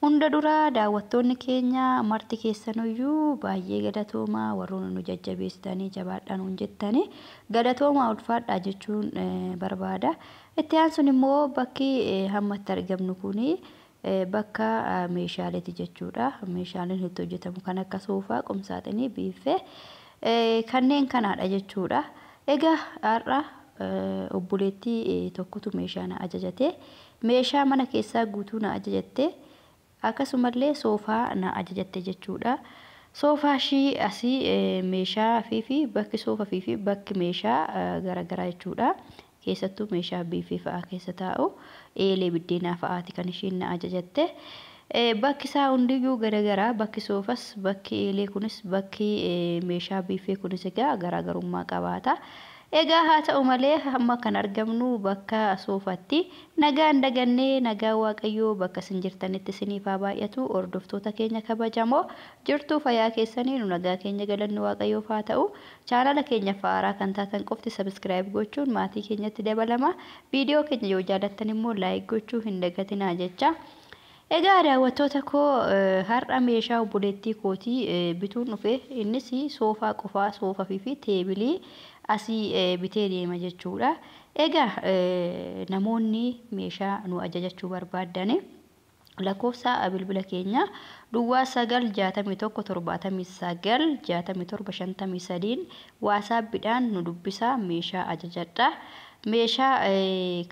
Hunda dura daawwattoonni keenya marti keessanuyyuu baay'ee galatoomaa, warroonni nu jajjabeessitanii jabaadhaa nuun jettanii galatoomaa ulfaadhaa jechuun barbaada. Itti aansuun immoo bakki hamma itti argamnu kuni bakka meeshaaleeti jechuudha. Meeshaaleen itti hojjetamu kan akka soofaa, qumsaaxinii, biiffee kanneen kanaadha jechuudha. Egaa har'a obboleettii tokkotu meeshaa na ajajate. Meeshaa mana keessaa guutuu na ajajatte. Akkasumallee soofaa na ajajatte jechuudha. Soofaa ishii asii meeshaa fi bakki soofaa fi bakki meeshaa garaagaraa jechuudha. Keessattuu meeshaa biiffee fa'aa keessa taa'u, eelee biddeenaa fa'aati kan ishiin na ajajatte. Bakki isaa hundiyyuu garaagaraa, bakki soofas, bakki eelee kunis, bakki meeshaa biiffee kunis egaa garaagarummaa qabaata. Egaa haa ta'u malee hamma kan argamnu bakka soofaatti. Nagaan dagannee, nagaa Waaqayyoo bakka isin jirtanitti isiniif haa baay'atu. Hordoftoota keenya kabajamoo, jirtuu fayyaa keessanii? Nu nagaa keenya, galanni Waaqayyoof haa ta'u. Chaanala keenya haaraa kan taatan qofti subscribe gochuun maatii keenyatti dabalama. Viidiyoo keenya yoo jaalattan immoo like gochuu hin dagatinaa jecha. Egaa daawwattoota koo, har'a meeshaa obboleettii kootii bituun dhufe. Innis soofaa qofaa, soofaa fi teebilii asii bitee deema jechuudha. Egaa namoonni meeshaa nu ajajachuu barbaaddan lakkoofsa bilbila keenya 0961796753 WhatsAppiidhaan nu dubbisaa, meeshaa ajajadha. Meeshaa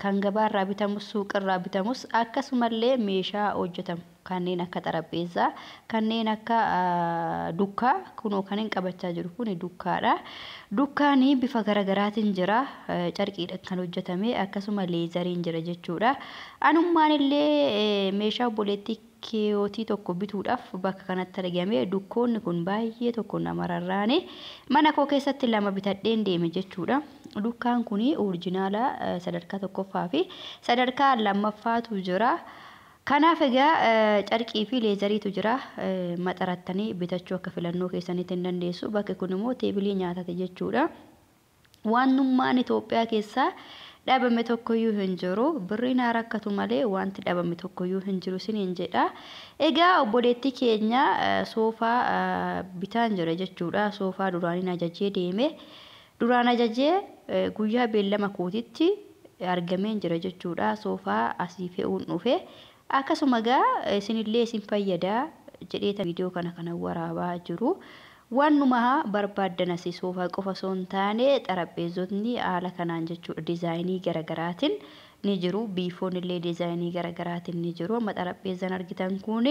kan gabaarraa bitamus, suuqirraa bitamus, akkasumallee meeshaa hojjetamu kanneen akka xarapheezaa, kanneen akka dukkaa. Kunoo kan hin qabachaa jiru kun dukkaadha. Dukkaan bifa garaagaraatiin jira. Carqiidhaan kan hojjetame, akkasuma leatheriin jira jechuudha. Anummaan illee meeshaa obboleettii kootii tokko bituudhaaf bakka kanatti argame. Dukkoonni kun baay'ee tokko nama rarraane, mana koo keessatti lama bitadheen deeme jechuudha. Dukkaan kun original sadarkaa tokkoffaa fi sadarkaa lammaffaatu jira. Kanaaf egaa carqii fi leatheriitu jira. Maxarattanii bitachuu akka filannoo keessanitti hin dandeessu. Bakki kun immoo teebilii nyaataati jechuudha. Waanummaan Itoophiyaa keessaa dhabame tokkoyyuu hin jiru. Birriin haa rakkatu malee wanti dhabame tokkoyyuu hin jiru isiniin jedha. Egaa obboleettii keenya soofaa bitaan jira jechuudha. Soofaa duraaniin ajajee deeme. Duraan ajajee guyyaa beellama kootitti argameen jira jechuudha. Soofaa asii fe'uun dhufe. Akkasuma egaa isinillee isin fayyadaa jedhee viidiyoo kana waraabaa jiru. Waanuma barbaaddan asii soofaa qofa osoo hin taane xarapheezotni haala kanaan jechuudha, diizaayinii garaagaraatiin ni jiru. Biifoon illee diizaayinii garaagaraatiin ni jiru. Amma xarapheezaan argitan kun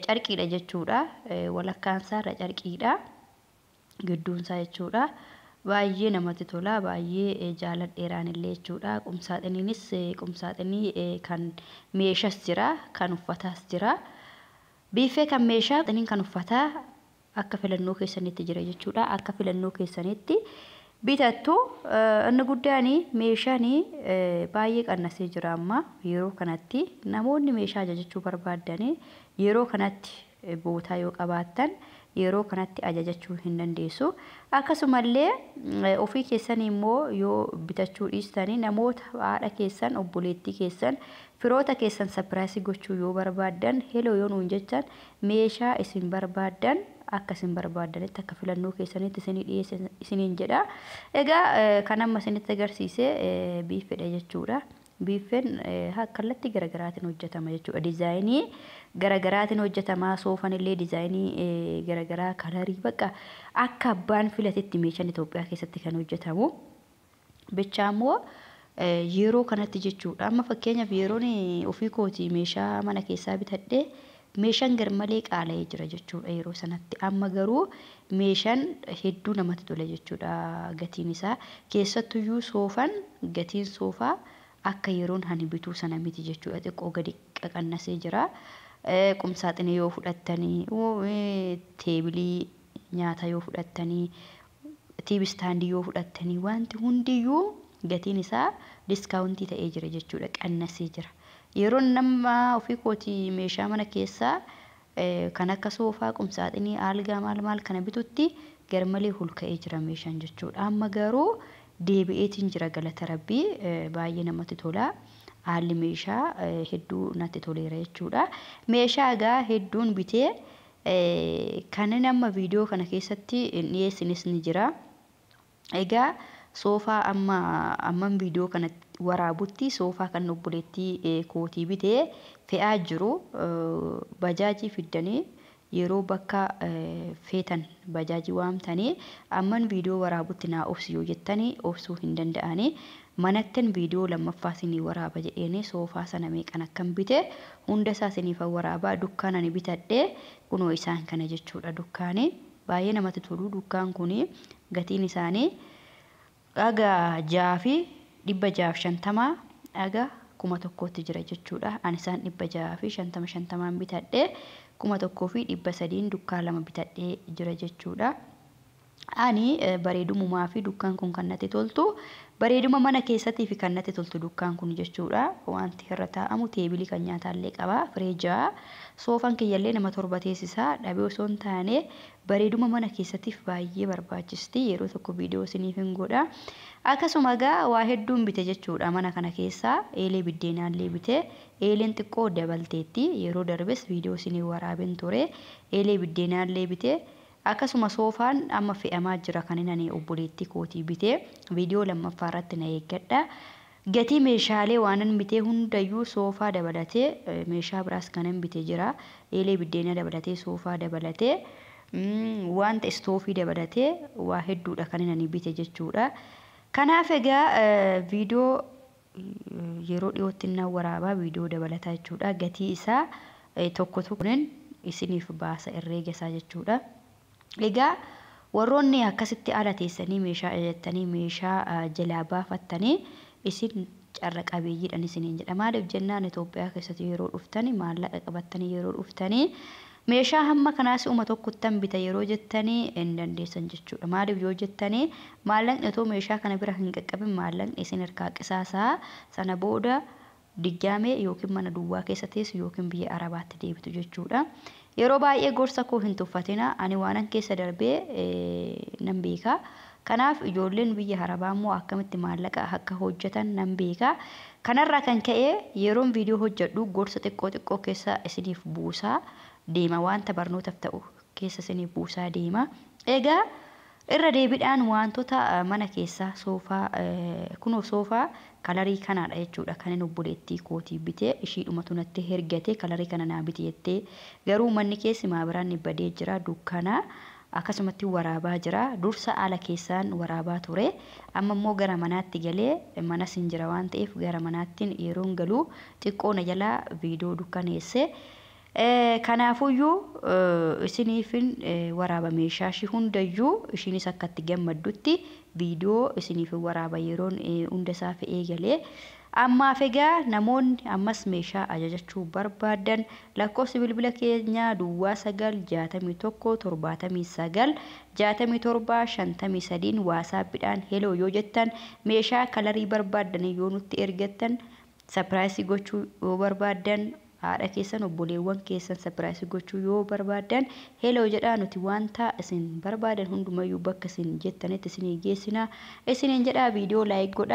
carqiidha jechuudha. Walakkaan isaarra carqiidha. Gidduun isaa jechuudha. Baay'ee namatti tola. Baay'ee jaaladheeraan illee jechuudha. Qumsaaxiniinis qumsaaxinii kan meeshaas jira, kan uffataas jira. Biiffee kan meeshaa, kan uffataa akka filannoo keessanitti jira jechuudha. Akka filannoo keessanitti bitattu. Inni guddaan meeshaan baay'ee qannasee jira amma yeroo kanatti. Namoonni meeshaa ajajachuu barbaaddan yeroo kanatti bootaa yoo qabaattan yeroo kanatti ajajachuu hin dandeessu. Akkasumallee ofii keessanii immoo yoo bitachuu dhiistanii namoota haadha keessan, obboleettii keessan, firoota keessan surprise gochuu yoo barbaaddan, hello yoo nuun jechan, meeshaa isin barbaaddan akka isin barbaaddanitti, akka filannoo keessanitti isinii dhiyeessa isiniin jedha. Egaa kan amma isinitti agarsiise biiffedha jechuudha. Biiffeen kallattii garaagaraatiin hojjetama jechuudha. Diizaayinii garaagaraatiin hojjetama. Soofan illee diizaayinii garaagaraa, colorii, bakka akka abbaan filatetti meeshaan Itoophiyaa keessatti kan hojjetamu. Bichaa immoo yeroo kanatti jechuudha. Amma fakkeenyaaf yeroon ofii kooti meeshaa mana keessaa bitadhee meeshaan garmalee qaala'ee jira jechuudha yeroo sanatti. Amma garuu meeshaan hedduu namatti tola jechuudha gatiin isaa. Keessattuyyuu soofan, gatiin soofaa akka yeroon ani bituu sana miti jechuudha. Xiqqoo gadi qaqannasee jira. Qumsaaxinii yoo fudhattanii, teebilii nyaataa yoo fudhattanii, TV standii yoo fudhattanii, wanti hundiyyuu gatiin isaa discountii ta'ee jira jechuudha. Qannasee jira. Yeroon nama ofii kooti meeshaa mana keessaa kan akka soofaa, qumsaaxinii, aalgaa, maal maal kana bitutti garmalee hulka'ee jira meeshaan jechuudha. Amma garuu deebi'eetiin jira, galata Rabbii, baay'ee namatti tola. Haalli meeshaa hedduu natti toleera jechuudha. Meeshaa egaa hedduun bitee kanneen amma viidiyoo kana keessatti dhiyeessinis ni jira. Egaa soofaa amma amman viidiyoo kana waraabutti soofaa kan obboleettii kootii bitee fe'aa jiru bajaajii fiddanii yeroo bakka feetan bajaajii waamtanii amman viidiyoo waraabutti naa obsi yoo jettanii obsuu hin danda'anii manattin viidiyoo lammaffaa isinii waraaba jedheeni soofaa sana meeqan akkan bite hunda isaa isiniifan waraabaa dukkaan ani bitadhe kunoo isaan kana jechuudha dukkaani baay'ee namatti tolu dukkaan kuni gatiin isaanii dhaga 6,650 dhaga 1000tti jira jechuudha. Ani isaan 650 50 bitadhe 1300 dukkaan 2 bitadhee jira jechuudha. Ani bareedumumaa fi dukkaan kun kan natti toltu bareeduma mana keessattii fi kan natti toltu dukkaan kun jechuudha. Wanti irra taa'amu teebilii kan nyaataallee qaba. Firee 6 soofaan kiyyallee nama 7 teessisaa dhabee osoo hin taane bareeduma mana keessattiif baay'ee barbaachisti. Yeroo tokko viidiyoo isiniif hin godha. Akkasuma egaa waa hedduun bite jechuudha mana kana keessaa eelee biddeenaallee bite eeleen xiqqoo dabalteetti yeroo darbes viidiyoo isinii waraabeen ture eelee biddeenaallee bite. Akkasuma soofaan amma fe'amaa jira kan inni obboleettii kootii bitee viidiyoo lammaffaa irratti na eeggadha. Gatii meeshaalee waanan bitee hundayyuu soofaa dabalatee meeshaa biraas kanan bitee jira. Eelee biddeenaa dabalatee soofaa dabalatee wanta istoofii dabalatee waa hedduudha kan inni bite jechuudha. Kanaaf egaa viidiyoo yeroo dhiyootti na waraabaa viidiyoo dabalataa jechuudha. Gatii isaa tokko tokkoon isiniif baasa herreega isaa jechuudha. Egaa warroonni akkasitti ala teessanii meeshaa ajajattanii meeshaa jalaa baafattanii isin carra qabeeyyiidhaan isiniin jedha. Maaliif jennaan Itoophiyaa keessatti yeroo dhuftanii maallaqa qabattanii yeroo dhuftanii meeshaa hamma kanaas uma tokkottan bita yeroo jettanii hin dandeessan jechuudha. Maaliif yoo jettanii maallaqni otoo meeshaa kana bira hin qaqqabin maallaqni isin harkaa qisaasaa sana booda diggaamee yookiin mana duwwaa keessa teessu yookiin biyya Arabaatti deebitu jechuudha. Yeroo baay'ee gorsa koo hin tuffatina ani waanan keessa darbee nan beeka. Kanaaf ijoolleen biyya Arabaa immoo akkamitti maallaqa akka hojjetan nan beeka. Kanarraa kan ka'e yeroon viidiyoo hojjedhu gorsa xiqqoo xiqqoo keessa isiniif buusaa deema wanta barnootaaf ta'u keessa isiniif buusaa deema. Egaa irra deebiidhaan wantoota mana keessaa soofaa kunoo soofaa kalarii kanaadha jechuudha kan inni obboleettii kootii bitee ishiidhumatu natti ergate kalarii kana naa bite jettee garuu manni keessi maabiraan badee jira dukkanaa akkasumatti waraabaa jira dursa ala keessaan waraabaa ture amma immoo gara manaatti galee manas hin jira waan ta'eef gara manaattiin yeroon galuu xiqqoo na jalaa viidiyoo dukkaneesse. Kanaafuyyuu isiniifin waraaba meeshaa ishii hundayyuu ishiinis akka itti gammaddutti viidiyoo isiniif waraaba yeroon hunda isaa fe'ee galee. Ammaaf egaa namoonni ammas meeshaa ajajachuu barbaadan lakkoofsi bilbila keenyaa duwwaa 9 61 79 67 53 waasaappiidhaan heloo yoo jettan meeshaa kalarii barbaaddan yoo nutti ergattan sapiraayisii gochuu yoo barbaaddan haadha keessan obboleewwan keessan sapiraayisii gochuu yoo barbaaddan heloo jedhaa nuti wanta isin barbaadan hundumayyuu bakka isin jettanitti isinii geessina isiniin jedhaa viidiyoo laayik godhaa.